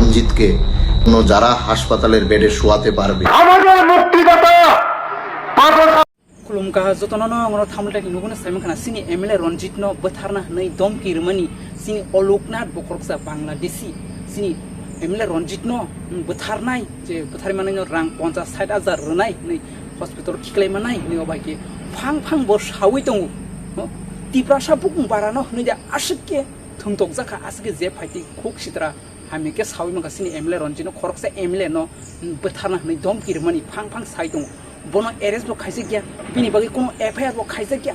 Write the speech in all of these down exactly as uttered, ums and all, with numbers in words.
রঞ্জিতকে কোনো যারা হাসপাতালের বেডে শোয়াতে পারবে। আমাদের মুক্তিদাতা professor Khulumkha jotono no, ang oro thamlta khe nugwi no saimang khana, chini M L A Ranjit no bwtharna hwnwi domki rwmani, chini Oloknath bo khoroksa Bangladeshi, chini M L A Ranjit no, mm, bwtharnai, je bwtharwi manai no rang ponchas sait hajar rwnai hwnwi hospital khiklai manai hwnwi o bai khe phang phang bo sawi tongo. No? Tiprasa bukung bara no hwnwi de aswk khe thwngtokjakha, aswk khe je phaitwi khuk sitra hamya khe sawi mankha chini M L A Ranjit no, khoroksa M L A no bwtharna hwnwi domki rwmani phang phang sai tongo. Bono arrest bo khaijakya, bini bagwi kuno F I R bo khaijakya.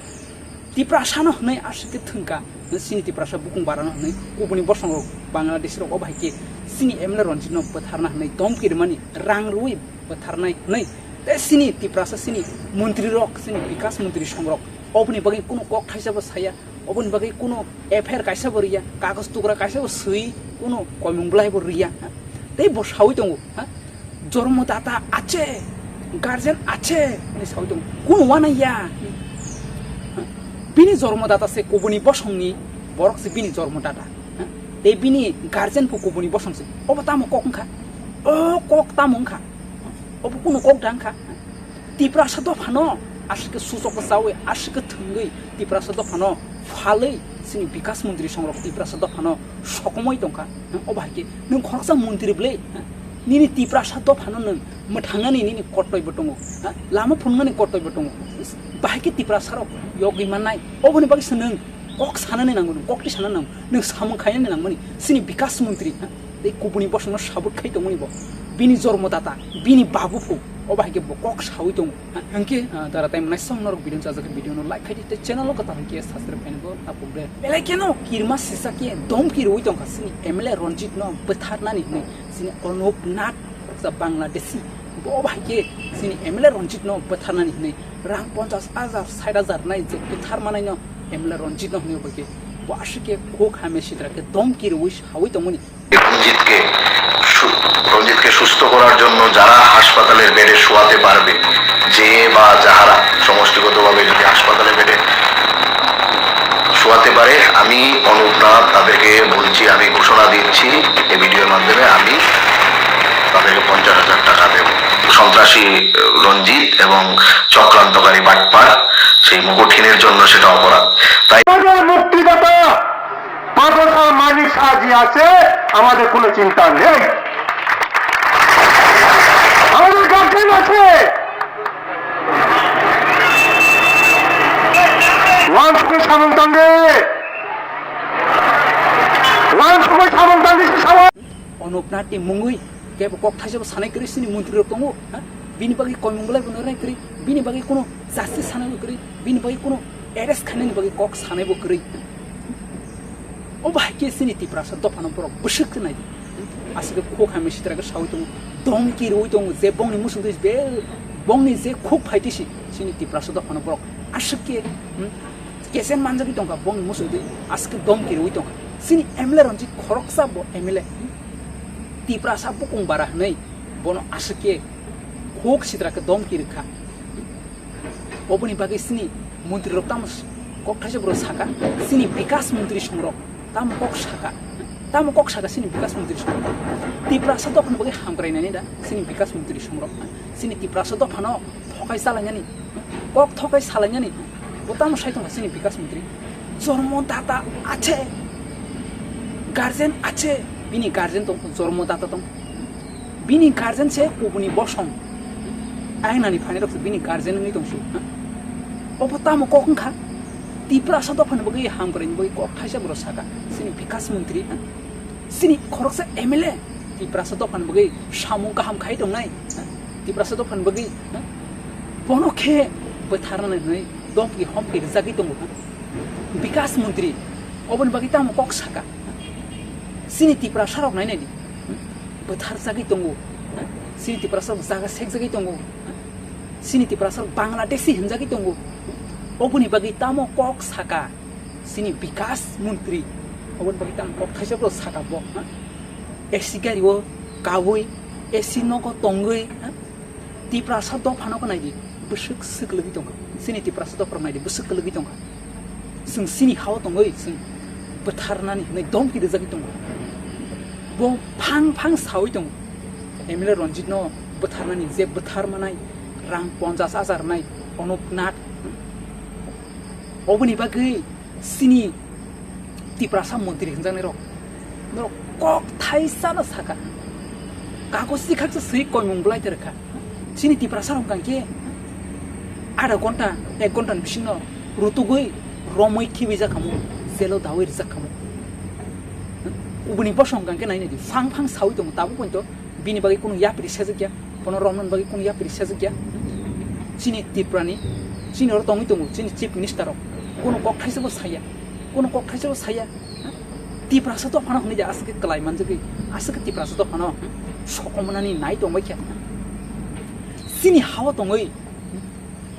Tiprasa no hwnwi aswk khe thwngkha, chini Tiprasa bukung bara no hwnwi kubuni bosong rok Bangladesh rok o bai khe chini M L A Ranjit no bwtharna hwnwi domki rwmani, rang rwui bwtharnai hwnwi. Tei chini Tiprasa chini montri rok, chini bikas montri song rok oboni bagwi kuno kok thaisa bo saya. Oboni bagwi kuno F I R kaisa bo riya, kagoj tukra kaisa bo swi, kuno koimung bwlai bo riya. Tei bo sawi tongo, ha? Jormo data ache, guardian ache, hinwi sawi tongo. Kuno wana ya. Bini jormo data se kubuni bosongni borok se bini jormo data. Ha? Tei bini guardian bo kubuni bosong se. Obo tamo kok wngkha? O kok tamo wngkha? Obo kuno kok da wngkha? Tiprasa dophano aswk khe suchok chawi, aswk khe thwngwi Tiprasa dophano phalwi chini bikas montri songrok Tiprasa dophano sokomoi tongkha. Nwng obo hai khe nwng khoroksa montri bwle, nini Tiprasa dophano nwng mwthangnani nini kortoi bo tongo, lama phunuknani kortoi bo tongo. Bahai khe Tiprasa rok yogwi mannai, oboni bagwi se nwng kok sanani nango, nwng kokti sanani nango, nwng samung khainani nangmani, chini bikas montri, ha? Tei kubuni bosongno sabut khai tongmani bo. Bini jormo data, bini babu phu, obo hai khe bo kok sawi tongo, ha? Hwnkhe, ah, dara tai mwnai song norok video no chajak khe video no like khai di, tei channel o kwtal hwnkhe subscribe khaina bo ta pok de. Belai kheno kirma sisa khe domki rwi tongkha chini M L A Ranjit no bwtharnani hwnwi chini Anup Nath, sa Bangladeshi, bo obo hai khe chini M L A Ranjit no bwtharnani hwnwi rang ponchas hajar, sait hajar nai je bwthar manai no M L A Ranjit no hwnwi obo khe bo aswk khe khuk hamya sitra khe domki rwi sawi tongmani. রঞ্জিতকে সু-, রঞ্জিতকে সুস্থ করার জন্য যারা হাসপাতালের বেডে শোয়াতে পারবে, যে বা যাহারা সমষ্টিগতভাবে যদি হাসপাতালের বেডে শোয়াতে পারে, আমি অনুপ নাথ তাদেরকে বলছি, আমি ঘোষণা দিচ্ছি এই ভিডিওর মাধ্যমে, আমি তাদেরকে পঞ্চাশ হাজার টাকা দেব। সন্ত্রাসী রঞ্জিত এবং চক্রান্তকারী বাটপার সেই মুকুটহীনের জন্য সেটা অপরাধ। তাই আমাদের মুক্তিদাতা প্রফেসর মানিক সাহাজি আছে, আমাদের কোনো চিন্তা নেই। আমাদের গার্জেন আছে, ওয়ান ফুকে সামন তাঙ্গে, ওয়ান ফুকে সামন তাঙ্গে সে সবাই Anup Nath ni mungwi kebo kok thaisa bo sanai kwrwi, chini montri rok tongo, ha? Bini bagwi koimung bwlai bo nai kwrwi, bini bagwi kuno justice sanai bo kwrwi, bini bagwi kuno arrest khainani bagwi kok sanai bo kwrwi. O bahai khe chini Tiprasa dophano borok bwswk khe nai di. Aswk khe khuk hamya sitra khe sawi tongo, domki rwi tongo, je bongni muchungtwi be bongni je khuk phaitwi si chini Tiprasa dophano borok aswk khe, hmm, kesen manjagwi tongkha, bongni muchungtwi aswk khe domki rwi tongkha. Chini M L A Ranjit khoroksa bo M L A, hmm, Tiprasa bukung bara hwnwi bono aswk khe khuk sitra khe domki rwkha. Oboni bagwi chini montri rok tamo s-, kok thaisa borok saka, chini bikas montri songrok tamo kok saka, tamo kok saka chini bikas montri songrok. Tiprasa dophani bagwi hamkrainani da chini bikas montri songrok, chini Tiprasa dophano thokai chalainani, kok thokai salainani, bo tamo sai tongkha chini bikas montri. Jormo data ache, guardian ache, bini guardian tong, jormo data tong. Bini guardian se kubuni bosong. Ainani phainai rok se bini guardian wngwi tong su. Obo tamo kok wngkha? Tiprasa dophani bagwi hamkraini bagwi kok thaisa borok saka. Chini bikas montri, chini khoroksa M L A. Tiprasa dophani bagwi samung kaham khai tongnai. Tiprasa dophani bagwi bono khe bwtharnani hwnwi domki homki rwjagwi tongo. Bikas montri oboni bagwi tamo kok saka? Chini Tiprasa rok nainai di. Bwtharjagwi tongo. Chini Tiprasa rok jaga sekjagwi tongo. Chini Tiprasa rok Bangladeshi hwnjagwi tongo. Oboni bagwi tamo kok saka chini bikas montri? Oboni bagwi tamo kok thaisa bwrwi saka bo, ha? A C gari o kaui, A C nogo tongwi, ha? Tiprasa dophano khe naidi, bwswk swk lwgwi tongkha. Chini Tiprasa dophano naidi, bwswk lwgwi tongkha. Chwng chini hao tongwi, chwng bwtharnani hwnwi domki rwjagwi tongo. Bo phang phang sawi tongo, M L A Ranjit no bwtharnani je bwthar manai rang ponchas hajar nai Anup Nath. Oboni bagwi chini Tiprasa montri hwnjaknai rok norok kok thaisa no saka, kagoz si khaksa swi koimung bwlai tei rwkha. Chini Tiprasa rok hwnkha khe adha ghonta, ek ghonta ni bisingo rutugwi romwi khibijak khamu, jelo dawi rijak khamu. Ubuni bosong hwnkha khe nai nai di, phang phang sawi tongo tabuk poito bini bagwi kunu yapri sejak ya, bono romnani bagwi kunu yapri sejak ya. Chini Tripura ni, chini oro tongwi tongo chini chief minister rok, kunu kok thaisa bo saya, kunu kok thaisa bo saya. Tiprasa dophano hwnwi de aswk khe kwlai manjagwi, aswk khe Tiprasa dophano sokomnani nai tongbai khe. Chini hao tongwi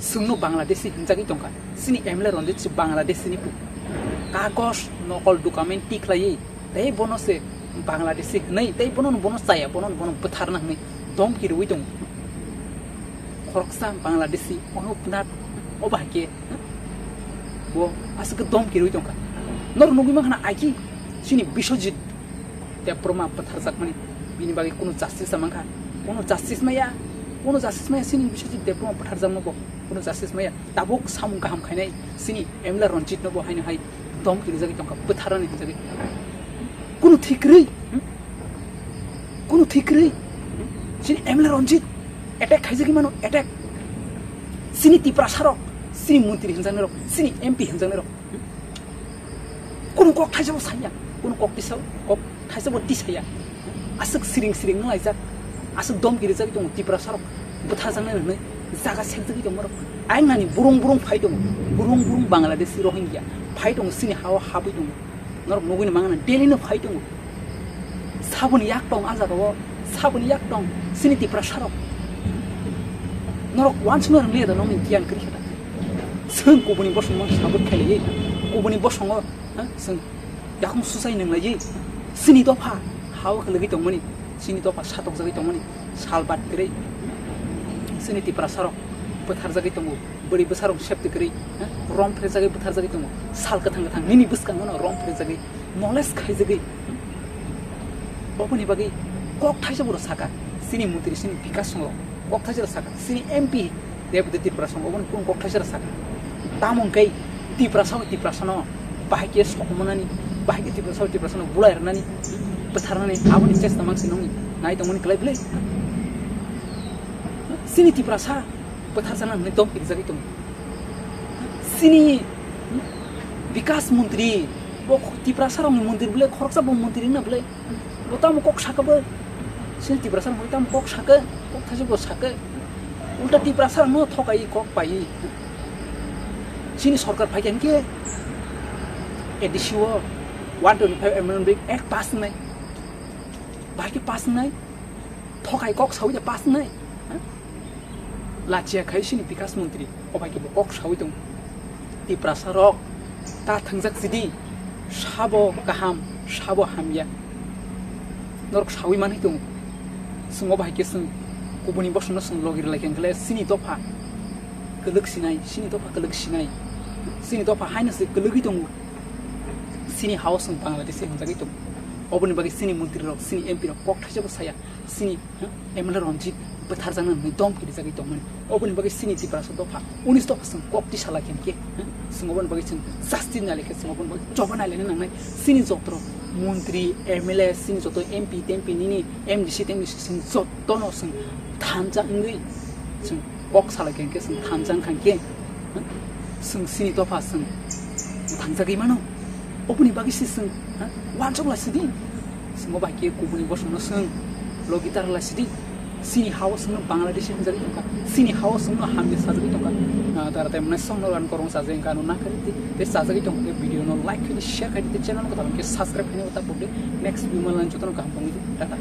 chwngno Bangladeshi hwnjagwi tongkha. Chini M L A Ranjit se Bangladeshi ni pu. Kagoj nokol document tikhlaiwi tei bono se Bangladeshi hwnwi tei bono bono chaya, bono bono bwtharna hwnwi domki rwui tongo. Khoroksa Bangladeshi Anup Nath obo hai khe bo aswk khe domki rwui tongkha. Norok nugwi mankha na aiki chini Biswajit Debbarma bwtharjakmani, bini bagwi kunu justice mankha, kunu justice maya, kunu justice maya chini Biswajit Debbarma bwtharjakma bo, kunu justice maya. Tabuk samung kaham khainai chini M L A Ranjit no bo haino hai domki rijagwi tongkha, bwtharnani hwnjagwi. Kunu thik kwrwi, hmm? Kunu thik kwrwi, hmm? Chini M L A Ranjit attack khaijagwi mano, attack. Chini Tiprasa rok, chini montri hwnjaknai rok, chini M P hwnjaknai rok, hmm? Kunu kok thaisa bo saya, kunu kok tisa, kok thaisa bo tisaya. Aswk siring siring wng laijak, aswk domki rijagwi tongo Tiprasa rok bwtharjaknai hwnwi jaga sekjagwi tongma rok. Ayang nani burung burung phai tongo, burung burung Bangladeshi Rohingya phai tongo, chini hao habwi tongo. Norok nugwi mangna daily no phai tongo. Saboni yak tong a jaga o, saboni yak tong chini Tiprasa rok. Norok wansukna rwng liya da nokni giyan kwrwi khe da. Chwng kubuni bosongno sabot khailaiwi, kubuni bosongo, ha, chwng yakung susai nwnglaiwi, chini dopha hao khwlwgwi tongmani, chini dopha satokjagwi tongmani, sal bat kwrwi, chini Tiprasa rok bwtharjagwi tongo, bwrwi bwsa rok septi kwrwi, ha, rom phrejagwi bwtharjagwi tongo, sal kwthang kwthang nini bwskango no rom phrejagwi, knowledge khaijagwi, oboni bagwi kok thaisa boro saka, chini montri, chini Bikas Songlo kok thaisa rok saka, chini M P Debdip Tripura song, oboni kung kok thaisa rok saka. Tamo hwnkhe Tiprasa bai Tiprasano bahai khe sokomnani, bahai khe Tiprasa bai Tiprasano bulai rwnani, bwtharnani, aboni chesta mangsi nongni nai tongmani kwlai bwle. Chini Tiprasa bwtharjakna hwnwi dom kirijagwi tongo. Chini Bikas Montri, bo Tiprasa rokni montri bwle, khoroksa bo montri wngna bwle. Bo tamo kok saka bo? Chini Tiprasa rok tamo kok saka? Kok thaisa bo saka. Ulta Tiprasa rokno thokai kok pai. Chini sorkar phai khe A D C o one twenty five amendment bill act pass wngnai. Bahai khe pass wngnai. Thokai kok sawi de pass wngnai. Lachia khai chini Bikas Montri, obai khe bo kok sawi tongo. Tiprasa rok ta thangjak sidi, sabo kaham, sabo hamya. Norok sawi manwi tongo. Chwng obo hai khe chwng kubuni bosongno chwng logi rwlai khe chini dopha kwlwk sinai, chini dopha kwlwk sinai, chini dopha haino se kwlwgwi tongo. Chini hao chwng Bangladeshi hwnjagwi tongo. Oboni bagwi chini montri rok, chini M P rok kok thaisa bo saya. Chini, ha, M L A Ranjit bwtharjaknani hwnwi dom kirijagwi tongmani. Oboni bagwi chini Tiprasa dopha unis dopha chwng kok tisa lai khe, ha, chwng oboni bagwi chwng justice nai lai khe, chwng oboni bagwi choba nai laina nangnai. Chini joto montri, M L A, chini joto M P, tempi nini M D C, tempi chwng jotono chwng thansa wngwi chwng kok salai khe, chwng thansa wngkha khe, ha, chwng chini dopha chwng thangjagwi mano. Oboni bagwi se chwng, ha, wansuk lai sidi. Chwng obo hai khe kubuni bosongno chwng logi tar lai sidi. Chini hao chwngno Bangladeshi hwnjagwi tongkha. Chini hao chwngno hamya sajagwi tongkha. Ah, tara tai mwnai songno ran korong chajagwi wngkha, ano nakaridi. Tei chajagwi tongkha khe video no like khaidi, share khaidi, tei channel no kwtal khe subscribe khaina ta pokdi. Next video manlai jotono kaham tongdi. Tata.